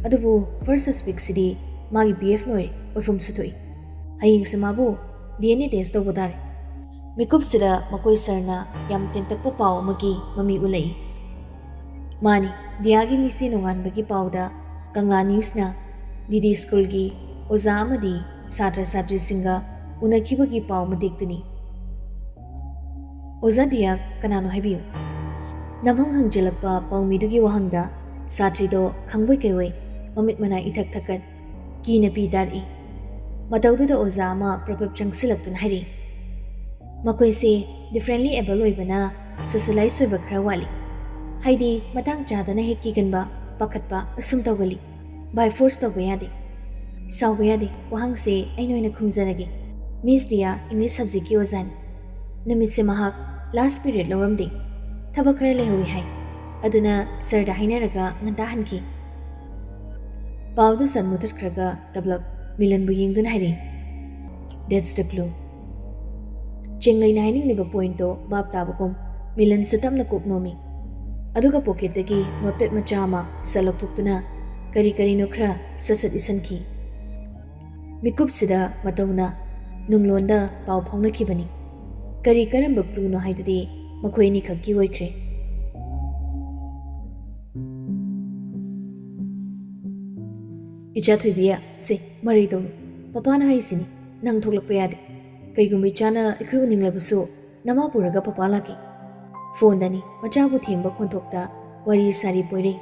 ꯑꯗꯨꯕꯨ first suspect ꯁꯤꯗꯤ ꯃꯥꯒꯤ B F ꯅ ꯑꯣꯏꯔꯦ, ꯑꯣꯏꯐꯝꯁꯨ ꯊꯣꯛꯏ꯫ ꯍꯌꯦꯡꯁꯦ ꯃꯥꯕꯨ D N A test ꯇꯧꯕ ꯇꯥꯔꯦ꯫" ꯃꯤꯀꯨꯞꯁꯤꯗ ꯃꯈꯣꯏ ꯁꯥꯔꯅ ꯌꯥꯝ ꯇꯦꯟꯇꯛꯄ ꯄꯥꯎ ꯑꯃꯒꯤ ꯃꯃꯤ ꯎꯠꯂꯛꯏ꯫ "ꯃꯥꯅꯤ, ꯗꯤꯌꯥꯒꯤ ꯃꯤꯠꯁꯦ ꯅꯣꯡꯉꯥꯟꯕꯒꯤ ꯄꯥꯎꯗ ꯀꯪꯂꯥ ꯅ꯭ꯌꯨꯁꯅ D D ꯁ꯭ꯀꯨꯜꯒꯤ ꯑꯣꯖꯥ ꯑꯃꯗꯤ ꯁꯥꯇ꯭ꯔ ꯁꯥꯇ꯭ꯔꯤꯁꯤꯡꯒ ꯎꯅꯈꯤꯕꯒꯤ ꯄꯥꯎ ꯃꯇꯦꯛꯇꯨꯅꯤ꯫" "ꯑꯣꯖꯥ ꯗꯤꯌꯥ ꯀꯅꯥꯅꯣ ꯍꯥꯏꯕꯤꯌꯨ?" ꯅꯝꯍꯪ ꯍꯪꯖꯤꯜꯂꯛꯄ ꯄꯥꯎꯃꯤꯗꯨꯒꯤ ꯋꯥꯍꯪꯗ ꯁꯥꯇ꯭ꯔꯤꯗꯣ ꯈꯪꯕꯣꯏ ꯀꯩꯕꯣꯏ ꯃꯃꯤꯠ ꯃꯅꯥ ꯏꯊꯛ ꯊꯛꯀꯠ ꯀꯤꯅ ꯄꯤ ꯇꯥꯔꯛꯏ꯫ ꯃꯇꯧꯗꯨꯗ ꯑꯣꯖꯥ ꯑꯃ ꯄ꯭ꯔꯞ ꯄ꯭ꯔꯞ ꯆꯪꯁꯤꯜꯂꯛꯇꯨꯅ ꯍꯥꯏꯔꯛꯏ, "ꯃꯈꯣꯏꯁꯦ differently able ꯑꯣꯏꯕꯅ socialize ꯑꯣꯏꯕ ꯈꯔ ꯋꯥꯠꯂꯤ꯫ ꯍꯥꯏꯗꯤ ꯃꯇꯥꯡ ꯆꯥꯗꯅ ꯍꯦꯛ ꯀꯤꯒꯟꯕ, ꯄꯥꯈꯠꯄ ꯑꯁꯨꯝ ꯇꯧꯒꯜꯂꯤ꯫ By force ꯇꯧꯕ ꯌꯥꯗꯦ꯫" "ꯁꯥꯎꯕ ꯌꯥꯗꯦ, ꯋꯥꯍꯪꯁꯦ ꯑꯩꯅ ꯑꯣꯏꯅ ꯈꯨꯝꯖꯔꯒꯦ꯫ ꯃꯤꯁ ꯗꯤꯌꯥ English subject ꯀꯤ ꯑꯣꯖꯥꯅꯤ꯫ ꯅꯨꯃꯤꯠꯁꯦ ꯃꯍꯥꯛ last period ꯂꯧꯔꯝꯗꯦ꯫ ꯊꯕꯛ ꯈꯔ ꯂꯩꯍꯧꯋꯤ ꯍꯥꯏ꯫ ꯑꯗꯨꯅ ꯁꯥꯔꯗ ꯍꯥꯏꯅꯔꯒ ꯉꯟꯇꯥ ꯍꯟꯈꯤ꯫" ꯄꯥꯎꯗꯨ ꯁꯟ ꯃꯨꯊꯠꯈ꯭ꯔꯒ ꯇꯞꯂꯞ ꯃꯤꯂꯟꯕꯨ ꯌꯦꯡꯗꯨꯅ ꯍꯥꯏꯔꯛꯏ, "That's the clue꯫" ꯆꯦꯡꯂꯩꯅ ꯍꯥꯏꯅꯤꯡꯂꯤꯕ ꯄꯣꯏꯟꯠꯇꯣ ꯚꯥꯞ ꯇꯥꯕꯒꯨꯝ ꯃꯤꯂꯟꯁꯨ ꯇꯞꯅ ꯀꯣꯛ ꯅꯣꯝꯃꯤ꯫ ꯑꯗꯨꯒ ꯄꯣꯀꯦꯠꯇꯒꯤ ꯅꯣꯠꯄꯦꯗ ꯃꯆꯥ ꯑꯃ ꯁꯠ ꯂꯧꯊꯣꯛꯇꯨꯅ ꯀꯔꯤ ꯀꯔꯤꯅꯣ ꯈꯔ ꯁꯠ ꯁꯠ ꯏꯁꯟꯈꯤ꯫ ꯃꯤꯀꯨꯞꯁꯤꯗ ꯃꯇꯧꯅ ꯅꯨꯡꯂꯣꯟꯗ ꯄꯥꯎ ꯐꯥꯎꯅꯈꯤꯕꯅꯤ꯫ ꯀꯔꯤ ꯀꯔꯝꯕ ꯀ꯭ꯂꯨꯅꯣ ꯍꯥꯏꯗꯨꯗꯤ ꯃꯈꯣꯏ ꯑꯅꯤꯈꯛꯀꯤ ꯑꯣꯏꯈ꯭ꯔꯦ꯫ "ꯏꯆꯥ ꯊꯣꯏꯕꯤ, ꯁꯦ, ꯃꯔꯩ ꯇꯧꯅꯨ꯫ ꯄꯄꯥꯅ ꯍꯥꯏꯁꯤꯅꯤ, ꯅꯪ ꯊꯣꯛꯂꯛꯄ ꯌꯥꯗꯦ꯫ ꯀꯩꯒꯨꯝꯕ ꯏꯆꯥꯅ ꯑꯩꯈꯣꯏ ꯎꯅꯤꯡꯂꯕꯁꯨ ꯅꯃꯥ ꯄꯨꯔꯒ ꯄꯄꯥ ꯂꯥꯛꯀꯦ꯫" ꯐꯣꯟꯗꯅꯤ ꯃꯆꯥꯕꯨ ꯊꯦꯝꯕ ꯈꯣꯟꯊꯣꯛꯇ ꯋꯥꯔꯤ ꯁꯥꯔꯤ ꯄꯣꯏꯔꯩ꯫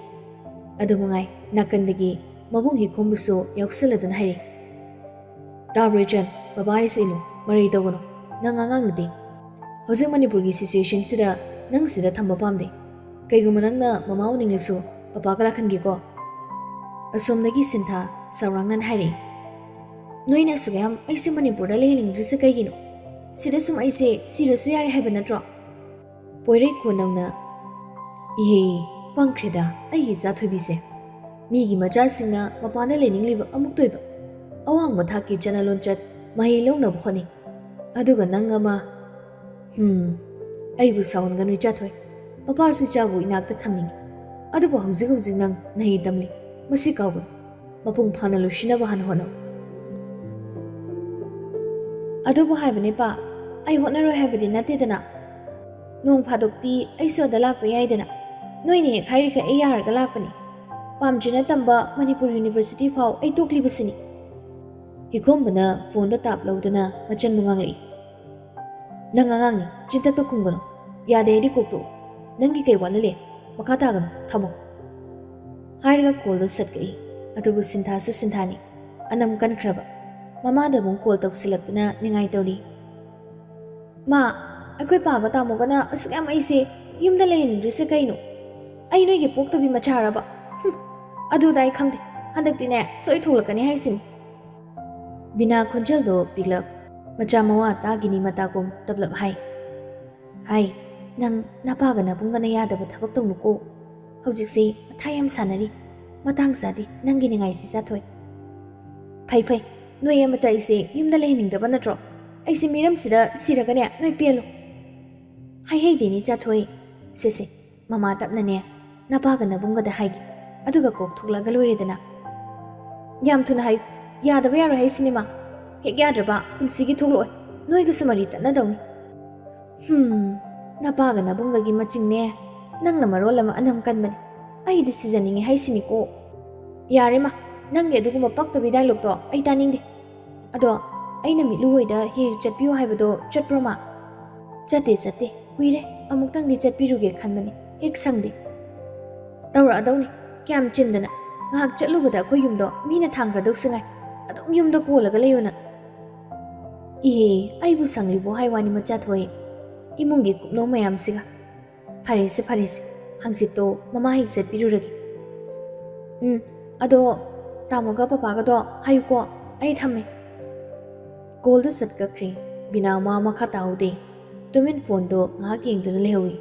ꯑꯗꯨ ꯃꯉꯥꯏ, ꯅꯥꯀꯟꯗꯒꯤ ꯃꯕꯨꯡ ꯍꯤꯈꯣꯝꯕꯨꯁꯨ ꯌꯥꯎꯁꯜꯂꯗꯨꯅ ꯍꯥꯏꯔꯤ, "ꯇꯥꯕ꯭ꯔꯣ ꯏꯆꯟ, ꯕꯕꯥ ꯍꯥꯏꯁꯦ ꯏꯜꯂꯨ, ꯃꯔꯩ ꯇꯧꯒꯅꯨ꯫ ꯅꯪ ꯑꯉꯥꯡ ꯅꯠꯇꯦ꯫ ꯍꯧꯖꯤꯛ ꯃꯅꯤꯄꯨꯔꯒꯤ situation ꯁꯤꯗ ꯅꯪ ꯁꯤꯗ ꯊꯝꯕ ꯄꯥꯝꯗꯦ꯫ ꯀꯩꯒꯨꯝꯕ ꯅꯪꯅ ꯃꯃꯥ ꯎꯅꯤꯡꯂꯁꯨ ꯄꯄꯥꯒ ꯂꯥꯛꯍꯟꯒꯦꯀꯣ꯫" ꯑꯁꯣꯝꯗꯒꯤ ꯁꯤꯟꯊꯥ ꯁꯥꯎꯔꯥꯡꯅꯅ ꯍꯥꯏꯔꯛꯏ, "ꯅꯣꯏꯅ ꯑꯁꯨꯛ ꯌꯥꯝ ꯑꯩꯁꯦ ꯃꯅꯤꯄꯨꯔꯗ ꯂꯩꯍꯟꯅꯤꯡꯗ꯭ꯔꯤꯁꯦ ꯀꯩꯒꯤꯅꯣ? ꯁꯤꯗ ꯁꯨꯝ ꯑꯩꯁꯦ ꯁꯤꯔꯁꯨ ꯌꯥꯔꯦ ꯍꯥꯏꯕ ꯅꯠꯇ꯭ꯔꯣ?" ꯄꯣꯏꯔꯩ ꯈꯣꯟꯅꯧꯅ, "ꯏꯍꯦ, ꯄꯪꯈ꯭ꯔꯦꯗ ꯑꯩꯒꯤ ꯏꯆꯥ ꯊꯣꯏꯕꯤꯁꯦ꯫ ꯃꯤꯒꯤ ꯃꯆꯥꯁꯤꯡꯅ ꯃꯄꯥꯟꯗ ꯂꯩꯅꯤꯡꯂꯤꯕ ꯑꯃꯨꯛꯇ ꯑꯣꯏꯕ, ꯑꯋꯥꯡꯕ ꯊꯥꯛꯀꯤ ꯆꯠꯅ ꯂꯣꯟꯆꯠ ꯃꯍꯩ ꯂꯧꯅꯕ ꯍꯣꯠꯅꯩ꯫ ꯑꯗꯨꯒ ꯅꯪ ꯑꯃ, ꯍꯝ, ꯑꯩꯕꯨ ꯁꯥꯎꯍꯟꯒꯅꯨ ꯏꯆꯥꯊꯣꯏ꯫ ꯄꯄꯥꯁꯨ ꯏꯆꯥꯕꯨ ꯏꯅꯥꯛꯇ ꯊꯝꯅꯤꯡꯏ꯫ ꯑꯗꯨꯕꯨ ꯍꯧꯖꯤꯛ ꯍꯧꯖꯤꯛ ꯅꯪ ꯅꯍꯩ ꯇꯝꯂꯤ꯫ ꯃꯁꯤ ꯀꯥꯎꯒꯅꯨ꯫ ꯃꯄꯨꯡ ꯐꯥꯅ ꯂꯣꯏꯁꯤꯟꯅꯕ ꯍꯥꯟꯅ ꯍꯣꯠꯅꯧ꯫ ꯑꯗꯨꯕꯨ ꯍꯥꯏꯕꯅꯦ ꯄꯥ, ꯑꯩ ꯍꯣꯠꯅꯔꯣꯏ ꯍꯥꯏꯕꯗꯤ ꯅꯠꯇꯦꯗꯅ꯫ ꯅꯣꯡ ꯐꯥꯗꯣꯛꯇꯤ ꯑꯩꯁꯨ ꯑꯗ ꯂꯥꯛꯄ ꯌꯥꯏꯗꯅ꯫ ꯅꯣꯏꯅ ꯍꯦꯛ ꯍꯥꯏꯔꯤꯈꯩ ꯑꯩ ꯌꯥꯔꯒ ꯂꯥꯛꯄꯅꯤ꯫ ꯄꯥꯝꯖꯅ ꯇꯝꯕ ꯃꯅꯤꯄꯨꯔ ꯌꯨꯅꯤꯚꯔꯁꯤꯇꯤ ꯐꯥꯎ ꯑꯩ ꯇꯣꯛꯂꯤꯕꯁꯤꯅꯤ꯫ ꯍꯤꯈꯣꯝꯕꯅ ꯐꯣꯟꯗꯣ ꯇꯥꯞ ꯂꯧꯗꯨꯅ ꯃꯆꯟꯕꯨ ꯉꯥꯡꯂꯛꯏ꯫ ꯅꯪ ꯑꯉꯥꯡꯅꯤ, ꯆꯤꯟꯊꯛꯇ ꯈꯨꯝꯒꯅꯨ꯫ ꯌꯥꯗꯦ ꯍꯥꯏꯗꯤ ꯀꯣꯛꯇꯣꯛꯎ꯫ ꯅꯪꯒꯤ ꯀꯩ ꯋꯥꯠꯂ ꯂꯩ? ꯃꯈꯥ ꯇꯥꯒꯅꯨ, ꯊꯝꯃꯣ꯫ ꯍꯥꯏꯔꯒ ꯀꯣꯜꯗꯣ ꯁꯠ ꯀꯛꯏ꯫ ꯑꯗꯨꯕꯨ ꯁꯤꯟꯊꯥꯁꯨ ꯁꯤꯟꯊꯥꯅꯤ꯫ ꯑꯅꯝ ꯀꯟꯈ꯭ꯔꯕ꯫ ꯃꯃꯥꯗ ꯑꯃꯨꯛ ꯀꯣꯜ ꯇꯧꯁꯤꯜꯂꯛꯇꯨꯅ ꯅꯤꯡꯉꯥꯏ ꯇꯧꯔꯤ꯫ ꯃꯥ, ꯑꯩꯈꯣꯏ ꯄꯥꯒ ꯇꯥꯃꯣꯒꯅ ꯑꯁꯨꯛ ꯌꯥꯝ ꯑꯩꯁꯦ ꯌꯨꯝꯗ ꯂꯩꯍꯟꯅꯤꯡꯗ꯭ꯔꯤꯁꯦ ꯀꯩꯅꯣ? ꯑꯩ ꯅꯣꯏꯒꯤ ꯄꯣꯛꯇꯕꯤ ꯃꯆꯥꯔꯕ? ꯍꯨꯝ, ꯑꯗꯨꯗ ꯑꯩ ꯈꯪꯗꯦ꯫ ꯍꯟꯗꯛꯇꯤꯅꯦ, ꯁꯣꯏ ꯊꯣꯛꯂꯛꯀꯅꯤ ꯍꯥꯏꯁꯤꯅꯤ꯫ ꯕꯤꯅꯥ ꯈꯣꯟꯖꯦꯜꯗꯣ ꯄꯤꯛꯂꯞ, ꯃꯆꯥ ꯃꯋꯥ ꯇꯥꯒꯤꯅꯤ ꯃꯇꯥꯒꯨꯝ ꯇꯞꯂꯞ ꯍꯥꯏ꯫ ꯍꯥꯏ, ꯅꯪ ꯅꯄꯥꯒ ꯅꯕꯨꯡꯒꯅ ꯌꯥꯗꯕ ꯊꯕꯛ ꯇꯧꯅꯨꯀꯣ꯫ ꯍꯧꯖꯤꯛꯁꯦ ꯃꯊꯥ ꯌꯥꯝ ꯁꯥꯟꯅꯔꯤ꯫ ꯃꯇꯥꯡ ꯆꯥꯗꯦ ꯅꯪꯒꯤ ꯅꯤꯡꯉꯥꯏꯁꯤ ꯆꯥꯊꯣꯏ꯫ ꯐꯩ ꯐꯩ, ꯅꯣꯏ ꯑꯃꯠꯇ ꯑꯩꯁꯦ ꯌꯨꯝꯗ ꯂꯩꯍꯟꯅꯤꯡꯗꯕ ꯅꯠꯇ꯭ꯔꯣ? ꯑꯩꯁꯦ ꯃꯤꯔꯝꯁꯤꯗ ꯁꯤꯔꯒꯅꯦ ꯅꯣꯏ ꯄꯦꯜꯂꯣ꯫ ꯍꯥꯏꯍꯩꯗꯦꯅꯦ ꯆꯥꯊꯣꯏ꯫ ꯁꯦ ꯁꯦ, ꯃꯃꯥ ꯇꯞꯅꯅꯦ ꯅꯄꯥꯒ ꯅꯕꯨꯡꯒꯗ ꯍꯥꯏꯒꯦ꯫ ꯑꯗꯨꯒ ꯀꯣꯛ ꯊꯣꯛꯂꯛꯑꯒ ꯂꯣꯏꯔꯦꯗꯅ꯫ ꯌꯥꯝ ꯊꯨꯅ ꯍꯥꯏꯌꯨ꯫ ꯌꯥꯗꯕ ꯌꯥꯔꯣꯏ ꯍꯥꯏꯁꯤꯅꯦ ꯃꯥ꯫ ꯍꯦꯛ ꯌꯥꯗ꯭ꯔꯕ ꯄꯨꯟꯁꯤꯒꯤ ꯊꯣꯛꯂꯛꯑꯣꯏ꯫ ꯅꯣꯏꯒꯁꯨ ꯃꯔꯤ ꯇꯠꯅꯗꯧꯅꯤ꯫ ꯍꯨꯝ, ꯅꯄꯥꯒ ꯅꯕꯨꯡꯒꯒꯤ ꯃꯆꯤꯡꯅꯦ꯫ ꯅꯪꯅ ꯃꯔꯣꯜ ꯑꯃ ꯑꯅꯝ ꯀꯟꯕꯅꯦ꯫ ꯑꯩꯗꯤ ꯁꯤꯖꯅꯤꯡꯉꯦ ꯍꯥꯏꯁꯤꯅꯤꯀꯣ꯫ ꯌꯥꯔꯦ ꯃꯥ, ꯅꯪꯒꯤ ꯑꯗꯨꯒꯨꯝꯕ ꯄꯛꯇꯕꯤ ꯗꯥꯏꯂꯣꯛꯇꯣ ꯑꯩ ꯇꯥꯅꯤꯡꯗꯦ꯫ ꯑꯗꯣ ꯑꯩꯅ ꯃꯤꯠꯂꯨ ꯍꯣꯏꯗ ꯍꯦꯛ ꯍꯦꯛ ꯆꯠꯄꯤꯌꯨ ꯍꯥꯏꯕꯗꯣ ꯆꯠꯄ꯭ꯔꯣ ꯃꯥ? ꯆꯠꯇꯦ, ꯆꯠꯇꯦ꯫ ꯀꯨꯏꯔꯦ꯫ ꯑꯃꯨꯛꯇꯪꯗꯤ ꯆꯠꯄꯤꯔꯨꯒꯦ ꯈꯟꯕꯅꯤ꯫ ꯍꯦꯛ ꯁꯪꯗꯦ꯫ ꯇꯧꯔꯛꯑꯗꯧꯅꯤ꯫ ꯀꯌꯥꯝ ꯆꯤꯟꯗꯅ꯫ ꯉꯥꯏꯍꯥꯛ ꯆꯠꯂꯨꯕꯗ ꯑꯩꯈꯣꯏ ꯌꯨꯝꯗꯣ ꯃꯤꯅ ꯊꯥꯡꯈ꯭ꯔꯗꯧꯁꯨ ꯉꯥꯏ꯫ ꯑꯗꯨꯝ ꯌꯨꯝꯗ ꯀꯣꯜꯂꯒ ꯂꯩꯌꯣ ꯅꯪ꯫ ꯏꯍꯦ, ꯑꯩꯕꯨ ꯁꯪꯂꯤꯕꯣ ꯍꯥꯏ ꯋꯥꯅꯤ ꯃꯆꯥ ꯊꯣꯏ꯫ ꯏꯃꯨꯡꯒꯤ ꯀꯨꯞꯅꯣ ꯃꯌꯥꯝꯁꯤꯒ꯫ ꯐꯔꯦꯁꯦ, ꯐꯔꯦꯁꯦ꯫ ꯍꯪꯆꯤꯠꯇꯣ ꯃꯃꯥ ꯍꯦꯛ ꯆꯠꯄꯤꯔꯨꯔꯒꯦ꯫ ꯎꯝ, ꯑꯗꯣ ꯇꯥꯃꯣꯒ ꯄꯄꯥꯒꯗꯣ ꯍꯥꯏꯌꯨꯀꯣ꯫ ꯑꯩ ꯊꯝꯃꯦ꯫ ꯀꯣꯜꯗ ꯆꯠ ꯀꯛꯈ꯭ꯔꯦ꯫ ꯕꯤꯅꯥ ꯃꯥ ꯃꯈꯥ ꯇꯥꯍꯧꯗꯦ꯫ ꯇꯨꯃꯤꯟ ꯐꯣꯟꯗꯣ ꯉꯥꯏꯍꯥꯛ ꯌꯦꯡꯗꯨꯅ ꯂꯩꯍꯧꯏ꯫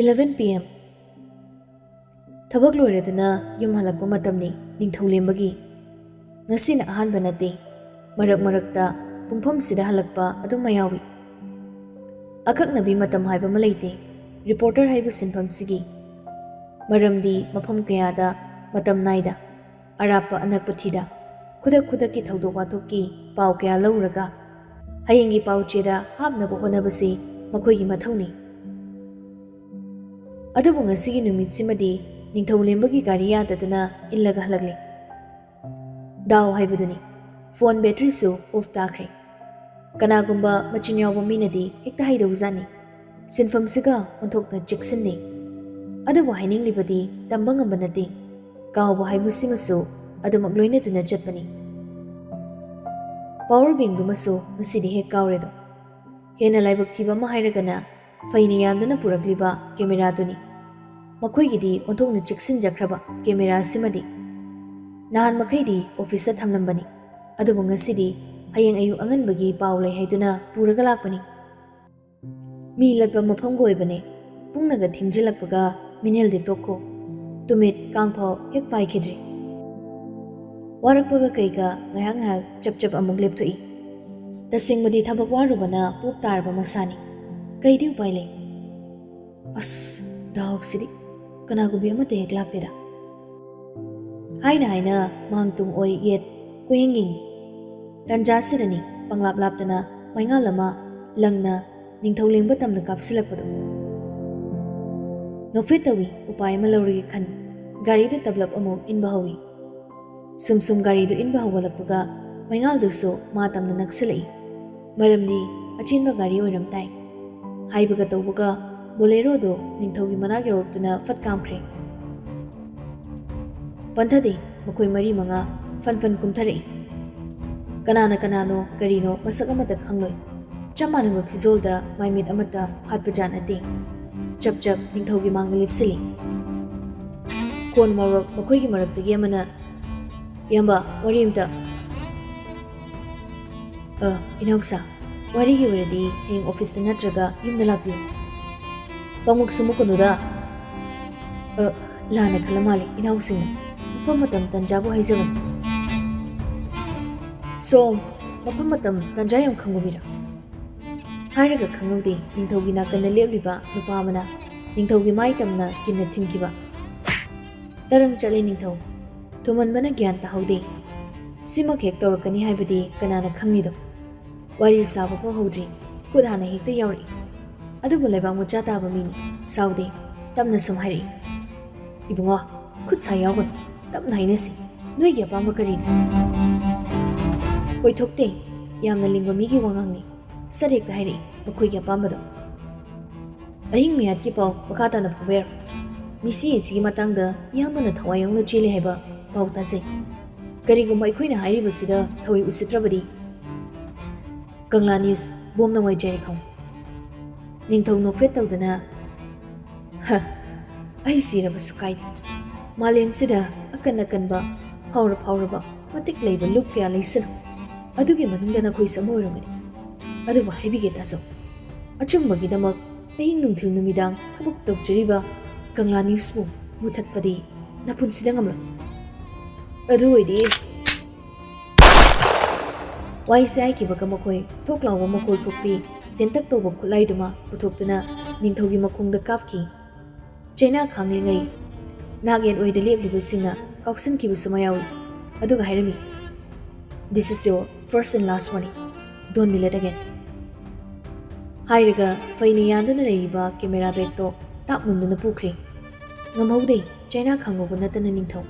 Eleven P M꯫ ꯊꯕꯛ ꯂꯣꯏꯔꯗꯨꯅ ꯌꯨꯝ ꯍꯜꯂꯛꯄ ꯃꯇꯝꯅꯤ ꯅꯤꯡꯊꯧꯂꯦꯝꯕꯒꯤ꯫ ꯉꯁꯤꯅ ꯑꯍꯥꯟꯕ ꯅꯠꯇꯦ꯫ ꯃꯔꯛ ꯃꯔꯛꯇ ꯄꯨꯡꯐꯝꯁꯤꯗ ꯍꯜꯂꯛꯄ ꯑꯗꯨꯝ ꯃꯌꯥꯎꯏ꯫ ꯑꯀꯛꯅꯕꯤ ꯃꯇꯝ ꯍꯥꯏꯕ ꯑꯃ ꯂꯩꯇꯦ ꯔꯤꯄꯣꯔꯇꯔ ꯍꯥꯏꯕ ꯁꯤꯟꯐꯝꯁꯤꯒꯤ꯫ ꯃꯔꯝꯗꯤ ꯃꯐꯝ ꯀꯌꯥꯗ ꯃꯇꯝ ꯅꯥꯏꯗ, ꯑꯔꯥꯞꯄ ꯑꯅꯛꯄ ꯊꯤꯗ, ꯈꯨꯗꯛ ꯈꯨꯗꯛꯀꯤ ꯊꯧꯗꯣꯛ ꯋꯥꯊꯣꯛꯀꯤ ꯄꯥꯎ ꯀꯌꯥ ꯂꯧꯔꯒ ꯍꯌꯦꯡꯒꯤ ꯄꯥꯎ ꯆꯦꯗ ꯍꯥꯞꯅꯕ ꯍꯣꯠꯅꯕꯁꯤ ꯃꯈꯣꯏꯒꯤ ꯃꯊꯧꯅꯤ꯫ ꯑꯗꯨꯕꯨ ꯉꯁꯤꯒꯤ ꯅꯨꯃꯤꯠꯁꯤꯃꯗꯤ ꯅꯤꯡꯊꯧ ꯂꯦꯝꯕꯒꯤ ꯒꯥꯔꯤ ꯌꯥꯗꯗꯨꯅ ꯏꯜꯂꯒ ꯍꯜꯂꯛꯂꯦ꯫ ꯗꯥꯎ ꯍꯥꯏꯕꯗꯨꯅꯤ, ꯐꯣꯟ ꯕꯦꯇ꯭ꯔꯤꯁꯨ ꯑꯣꯐ ꯇꯥꯈ꯭ꯔꯦ꯫ ꯀꯅꯥꯒꯨꯝꯕ ꯃꯆꯤꯟ ꯌꯥꯎꯕ ꯃꯤꯅꯗꯤ ꯍꯦꯛꯇ ꯍꯥꯏꯗꯧꯖꯥꯠꯅꯤ, ꯁꯤꯟꯐꯝꯁꯤꯒ ꯑꯣꯟꯊꯣꯛꯅ ꯆꯦꯛꯁꯤꯟꯅꯩ꯫ ꯑꯗꯨꯕꯨ ꯍꯥꯏꯅꯤꯡꯂꯤꯕꯗꯤ ꯇꯝꯕ ꯉꯝꯕ ꯅꯠꯇꯦ꯫ ꯀꯥꯎꯕ ꯍꯥꯏꯕꯁꯤꯃꯁꯨ ꯑꯗꯨꯃꯛ ꯂꯣꯏꯅꯗꯨꯅ ꯆꯠꯄꯅꯤ꯫ ꯄꯥꯋꯔ ꯕꯦꯡꯗꯨꯃꯁꯨ ꯉꯁꯤꯗꯤ ꯍꯦꯛ ꯀꯥꯎꯔꯦꯗꯣ꯫ ꯍꯦꯟꯅ ꯂꯥꯏꯕꯛ ꯊꯤꯕ ꯑꯃ ꯍꯥꯏꯔꯒꯅ ꯐꯩꯅ ꯌꯥꯟꯗꯨꯅ ꯄꯨꯔꯛꯂꯤꯕ ꯀꯦꯃꯦꯔꯥꯗꯨꯅꯤ꯫ ꯃꯈꯣꯏꯒꯤꯗꯤ ꯑꯣꯟꯊꯣꯛꯅ ꯆꯦꯛꯁꯤꯟꯖꯈ꯭ꯔꯕ ꯀꯦꯃꯦꯔꯥꯁꯤꯃꯗꯤ꯫ ꯅꯍꯥꯟ ꯃꯈꯩꯗꯤ ꯑꯣꯐꯤꯁꯇ ꯊꯝꯂꯝꯕꯅꯤ, ꯑꯗꯨꯕꯨ ꯉꯁꯤꯗꯤ ꯍꯌꯦꯡ ꯑꯌꯨꯛ ꯑꯉꯟꯕꯒꯤ ꯄꯥꯎ ꯂꯩ ꯍꯥꯏꯗꯨꯅ ꯄꯨꯔꯒ ꯂꯥꯛꯄꯅꯤ꯫ ꯃꯤ ꯂꯠꯄ ꯃꯐꯝꯒ ꯑꯣꯏꯕꯅꯦ꯫ ꯄꯨꯡꯅꯒ ꯊꯦꯡꯖꯤꯜꯂꯛꯄꯒ ꯃꯤꯅꯦꯜꯗꯤ ꯇꯣꯛꯈꯣ꯫ ꯇꯨꯃꯤꯠ ꯀꯥꯡꯐꯥꯎ ꯍꯦꯛ ꯄꯥꯏꯈꯤꯗ꯭ꯔꯤ꯫ ꯋꯥꯔꯛꯄꯒ ꯀꯩꯒ ꯉꯥꯏꯍꯥꯛ ꯉꯥꯏꯍꯥꯛ ꯆꯞ ꯆꯞ ꯑꯃꯨꯛ ꯂꯦꯞꯊꯣꯛꯏ꯫ ꯇꯁꯦꯡꯕꯗꯤ ꯊꯕꯛ ꯋꯥꯔꯨꯕꯅ ꯄꯣꯞ ꯇꯥꯔꯕ ꯃꯁꯥꯅꯤ꯫ ꯀꯩꯗꯤ ꯎꯄꯥꯏ ꯂꯩ? ꯑꯁ, ꯗꯥꯎꯁꯤꯗꯤ ꯀꯅꯥꯒꯨꯝꯕꯤ ꯑꯃꯠꯇ ꯍꯦꯛ ꯂꯥꯛꯇꯦꯗ꯫ ꯍꯥꯏꯅ ꯍꯥꯏꯅ ꯃꯥꯡ ꯇꯨꯡ ꯑꯣꯏ ꯌꯦꯠ ꯀꯣꯏꯌꯦꯡ ꯌꯦꯡꯉꯤ꯫ ꯇꯟꯖꯥꯁꯤꯗꯅꯤ ꯄꯪꯂꯥꯞ ꯂꯥꯞꯇꯅ ꯃꯩꯉꯥꯜ ꯑꯃ ꯂꯪꯅ ꯅꯤꯡꯊꯧ ꯂꯦꯡꯕ ꯇꯝꯅ ꯀꯥꯞꯁꯤꯜꯂꯛꯄꯗꯣ꯫ ꯅꯣꯛꯐꯦꯠ ꯇꯧꯏ, ꯎꯄꯥꯏ ꯑꯃ ꯂꯧꯔꯒꯦ ꯈꯟ ꯒꯥꯔꯤꯗꯨ ꯇꯞꯂꯞ ꯑꯃꯨꯛ ꯏꯟꯕ ꯍꯧꯏ꯫ ꯁꯨꯝ ꯁꯨꯝ ꯒꯥꯔꯤꯗꯨ ꯏꯟꯕ ꯍꯧꯒꯠꯂꯛꯄꯒ ꯃꯩꯉꯥꯜꯗꯨꯁꯨ ꯃꯥ ꯇꯝꯅ ꯅꯛꯁꯤꯜꯂꯛꯏ꯫ ꯃꯔꯝꯗꯤ ꯑꯆꯦꯟꯕ ꯒꯥꯔꯤ ꯑꯣꯏꯔꯝ ꯇꯥꯏ꯫ ꯍꯥꯏꯕꯒ ꯇꯧꯕꯒ ꯕꯣꯂꯦꯔꯣꯗꯨ ꯅꯤꯡꯊꯧꯒꯤ ꯃꯅꯥꯛ ꯌꯧꯔꯛꯇꯨꯅ ꯐꯠ ꯀꯥꯝꯈ꯭ꯔꯦ꯫ ꯄꯟꯊꯗꯦ, ꯃꯈꯣꯏ ꯃꯔꯤ ꯃꯉꯥ ꯐꯟ ꯐꯟ ꯀꯨꯝꯊꯔꯛꯏ꯫ ꯀꯅꯥꯅ ꯀꯅꯥꯅꯣ ꯀꯔꯤꯅꯣ ꯃꯁꯛ ꯑꯃꯠꯇ ꯈꯪꯂꯣꯏ꯫ ꯆꯞ ꯃꯥꯟꯅꯕ ꯐꯤꯖꯣꯜꯗ ꯃꯥꯏꯃꯤꯠ ꯑꯃꯠꯇ ꯐꯥꯠꯄ ꯖꯥꯠ ꯅꯠꯇꯦ꯫ ꯆꯞ ꯆꯞ ꯅꯤꯡꯊꯧꯒꯤ ꯃꯥꯡꯗ ꯂꯦꯞꯁꯤꯜꯂꯤ꯫ ꯈꯣꯟ ꯃꯣꯔꯣꯛ ꯃꯈꯣꯏꯒꯤ ꯃꯔꯛꯇꯒꯤ ꯑꯃꯅ, "ꯏꯌꯥꯝꯕ, ꯋꯥꯔꯤ ꯑꯝꯇ꯫" "ꯑ, ꯏꯅꯥꯎꯁꯥ, ꯋꯥꯔꯤꯒꯤ ꯑꯣꯏꯔꯗꯤ ꯍꯌꯦꯡ ꯑꯣꯐꯤꯁꯇ ꯅꯠꯇ꯭ꯔꯒ ꯌꯨꯝꯗ ꯂꯥꯛꯄꯤꯌꯨ꯫ ꯄꯥꯃꯨꯛꯁꯨ ꯃꯨꯛꯀꯅꯨꯗ꯫" "ꯑ, ꯂꯥꯟꯅ ꯈꯜꯂ ꯃꯥꯜꯂꯦ ꯏꯅꯥꯎꯁꯤꯡꯅ꯫ ꯃꯐꯝ ꯃꯇꯝ ꯇꯟꯖꯥꯕꯨ ꯍꯥꯏꯖꯕꯅꯤ꯫" "ꯁꯣꯝ, ꯃꯐꯝ ꯃꯇꯝ ꯇꯥꯟꯖꯥ ꯌꯥꯝ ꯈꯪꯕ ꯃꯤꯔꯣ? ꯍꯥꯏꯔꯒ ꯈꯪꯍꯧꯗꯦ, ꯅꯤꯡꯊꯧꯒꯤ ꯅꯥꯀꯟꯗ ꯂꯦꯞꯂꯤꯕ ꯅꯨꯄꯥ ꯑꯃꯅ ꯅꯤꯡꯊꯧꯒꯤ ꯃꯥꯏ ꯇꯝꯅ ꯀꯤꯟꯅ ꯊꯤꯟꯈꯤꯕ꯫ ꯇꯔꯪ ꯆꯠꯂꯦ ꯅꯤꯡꯊꯧ꯫ ꯊꯨꯃꯟꯕꯅ ꯒ꯭ꯌꯥꯟ ꯇꯥꯍꯧꯗꯦ꯫ ꯁꯤꯃꯛ ꯍꯦꯛ ꯇꯧꯔꯛꯀꯅꯤ ꯍꯥꯏꯕꯗꯤ ꯀꯅꯥꯅ ꯈꯪꯉꯤꯗꯣ? ꯋꯥꯔꯤ ꯁꯥꯕ ꯐꯥꯎ ꯍꯧꯗ꯭ꯔꯤ, ꯈꯨꯠ ꯍꯥꯟꯅ ꯍꯦꯛꯇ ꯌꯥꯎꯔꯛꯏ꯫ ꯑꯗꯨꯕꯨ ꯂꯩꯕꯥꯛ ꯃꯆꯥ ꯇꯥꯕ ꯃꯤꯅꯤ, ꯁꯥꯎꯗꯦ, ꯇꯞꯅ ꯁꯨꯝ ꯍꯥꯏꯔꯛꯏ, "ꯏꯕꯨꯡꯉꯣ, ꯈꯨꯠ ꯁꯥ ꯌꯥꯎꯒꯅꯨ, ꯇꯞꯅ ꯍꯥꯏꯅꯁꯤ꯫ ꯅꯣꯏꯒꯤ ꯑꯄꯥꯝꯕ ꯀꯔꯤꯅꯣ?" ꯀꯣꯏꯊꯣꯛꯇꯦ, ꯌꯥꯝꯅ ꯂꯤꯡꯕ ꯃꯤꯒꯤ ꯋꯥꯉꯥꯡꯅꯤ꯫ ꯁꯠ ꯍꯦꯛꯇ ꯍꯥꯏꯔꯛꯏ ꯃꯈꯣꯏꯒꯤ ꯑꯄꯥꯝꯕꯗꯣ꯫ ꯑꯍꯤꯡ ꯃꯤꯍꯥꯠꯀꯤ ꯄꯥꯎ ꯃꯈꯥ ꯇꯥꯅ ꯐꯥꯎꯕ ꯌꯥꯔꯣꯏ꯫ ꯃꯤꯁꯤ ꯑꯁꯤꯒꯤ ꯃꯇꯥꯡꯗ ꯏꯌꯥꯝꯕꯅ ꯊꯋꯥꯏ ꯌꯥꯎꯅ ꯆꯦꯜꯂꯤ ꯍꯥꯏꯕ ꯄꯥꯎ ꯇꯥꯖꯩ꯫ ꯀꯔꯤꯒꯨꯝꯕ ꯑꯩꯈꯣꯏꯅ ꯍꯥꯏꯔꯤꯕꯁꯤꯗ ꯊꯋꯥꯏ ꯎꯁꯤꯠꯇ꯭ꯔꯕꯗꯤ, ꯀꯪꯂꯥ ꯅ꯭ꯌꯨꯁ ꯕꯣꯝ ꯅꯋꯥꯏ ꯖꯦꯔꯤꯈꯧ꯫ ꯅꯤꯡꯊꯧ ꯅꯣꯛꯐꯦꯠ ꯇꯧꯗꯨꯅ, "ꯍ, ꯑꯩ ꯁꯤꯔꯕꯁꯨ ꯀꯥꯏꯗꯦ꯫ ꯃꯥꯂꯦꯝꯁꯤꯗ ꯑꯀꯟ ꯑꯀꯟꯕ, ꯐꯥꯎꯔ ꯐꯥꯎꯔꯕ, ꯃꯇꯤꯛ ꯂꯩꯕ ꯂꯨꯞ ꯀꯌꯥ ꯂꯩꯁꯅꯨ꯫ ꯑꯗꯨꯒꯤ ꯃꯅꯨꯡꯗ ꯅꯈꯣꯏꯁꯨ ꯑꯃ ꯑꯣꯏꯔꯝꯒꯅꯤ꯫ ꯑꯗꯨꯕꯨ ꯍꯥꯏꯕꯤꯒꯦ ꯇꯥꯖꯧ꯫ ꯑꯆꯨꯝꯕꯒꯤꯗꯃꯛ ꯑꯍꯤꯡ ꯅꯨꯡꯊꯤꯜ ꯅꯨꯃꯤꯗꯥꯡ ꯊꯕꯛ ꯇꯧꯖꯔꯤꯕ ꯀꯪꯂꯥ ꯅ꯭ꯌꯨꯁꯄꯨ ꯃꯨꯊꯠꯄꯗꯤ ꯅꯄꯨꯟꯁꯤꯗ ꯉꯝꯂꯣꯏ꯫ ꯑꯗꯨ ꯑꯣꯏꯗꯤ," ꯋꯥꯏꯁꯦ ꯍꯥꯏꯈꯤꯕꯒ ꯃꯈꯣꯏ ꯊꯣꯛ ꯂꯥꯎꯕ ꯃꯈꯣꯜ ꯊꯣꯛꯄꯤ, ꯇꯦꯟꯇꯛ ꯇꯧꯕ ꯈꯨꯠꯂꯥꯏꯗꯨꯃ ꯄꯨꯊꯣꯛꯇꯨꯅ ꯅꯤꯡꯊꯧꯒꯤ ꯃꯈꯣꯡꯗ ꯀꯥꯞꯈꯤ꯫ ꯆꯩꯅꯥ ꯈꯥꯡꯂꯤꯉꯩ ꯅꯥꯛ ꯌꯦꯠ ꯑꯣꯏꯗ ꯂꯦꯞꯂꯤꯕꯁꯤꯡꯅ ꯀꯥꯎꯁꯤꯟꯈꯤꯕꯁꯨ ꯃꯌꯥꯎꯏ꯫ ꯑꯗꯨꯒ ꯍꯥꯏꯔꯝꯃꯤ, "This is your first and last warning. Don't be late again." ꯍꯥꯏꯔꯒ ꯐꯩꯅ ꯌꯥꯟꯗꯨꯅ ꯂꯩꯔꯤꯕ ꯀꯦꯃꯦꯔꯥ ꯕꯦꯒꯇꯣ ꯇꯥꯞ ꯃꯨꯟꯗꯨꯅ ꯄꯨꯈ꯭ꯔꯦ꯫ ꯉꯝꯍꯧꯗꯦ ꯆꯩꯅꯥ ꯈꯥꯡꯉꯧꯕ ꯅꯠꯇꯅ ꯅꯤꯡꯊꯧ꯫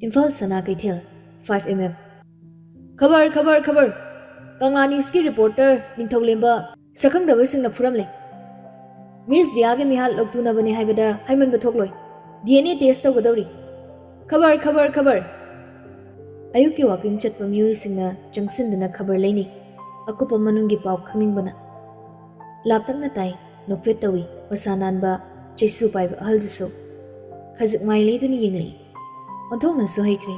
ꯏꯝꯐꯥꯜ ꯁꯅꯥ ꯀꯩꯊꯦꯜ, five M M꯫ "ꯈꯕꯔ, ꯈꯕꯔ, ꯈꯕꯔ! ꯀꯪꯂꯥ ꯅ꯭ꯌꯨꯁꯀꯤ ꯔꯤꯄꯣꯔꯇꯔ ꯅꯤꯡꯊꯧꯂꯦꯝꯕ ꯁꯛꯈꯪꯗꯕꯁꯤꯡꯅ ꯐꯨꯔꯝꯂꯦ꯫ ꯃꯤꯁ ꯗꯤꯌꯥꯒꯤ ꯃꯤꯍꯥꯠ ꯂꯧꯊꯨꯅꯕꯅꯤ ꯍꯥꯏꯕꯗ ꯍꯥꯏꯃꯟꯕ ꯊꯣꯛꯂꯣꯏ꯫ D N A test ꯇꯧꯒꯗꯧꯔꯤ꯫ ꯈꯕꯔ, ꯈꯕꯔ, ꯈꯕꯔ!" ꯑꯌꯨꯛꯀꯤ ꯋꯥꯀꯤꯡ ꯆꯠꯄ ꯃꯤꯑꯣꯏꯁꯤꯡꯅ ꯆꯪꯁꯤꯟꯗꯨꯅ ꯈꯕꯔ ꯂꯩꯅꯩ꯫ ꯑꯀꯨꯞꯄ ꯃꯅꯨꯡꯒꯤ ꯄꯥꯎ ꯈꯪꯅꯤꯡꯕꯅ꯫ ꯂꯥꯞꯇꯛꯅ ꯇꯥꯏ, ꯅꯣꯛꯐꯦꯠ ꯇꯧꯏ ꯃꯁꯥ ꯅꯥꯟꯕ ꯆꯩꯁꯨ ꯄꯥꯏꯕ ꯑꯍꯜꯗꯨꯁꯨ꯫ ꯈꯖꯤꯛ ꯃꯥꯏ ꯂꯩꯗꯨꯅ ꯌꯦꯡꯂꯛꯏ꯫ ꯑꯣꯟꯊꯣꯛꯅꯁꯨ ꯍꯩꯈ꯭ꯔꯦ꯫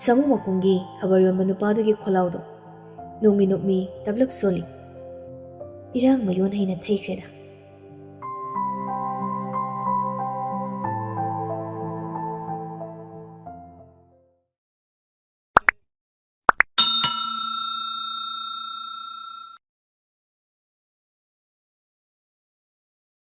ꯁꯥꯃꯨ ꯃꯈꯣꯡꯒꯤ ꯈꯕꯔ ꯌꯣꯟꯕ ꯅꯨꯄꯥꯗꯨꯒꯤ ꯈꯣꯜꯂꯥꯎꯗꯣ꯫ ꯅꯣꯛꯃꯤ ꯅꯣꯛꯃꯤ ꯇꯞꯂꯞ ꯁꯣꯜꯂꯤ꯫ ꯏꯔꯥꯡ ꯃꯌꯣꯟ ꯍꯩꯅ ꯊꯩꯈ꯭ꯔꯦꯗ꯫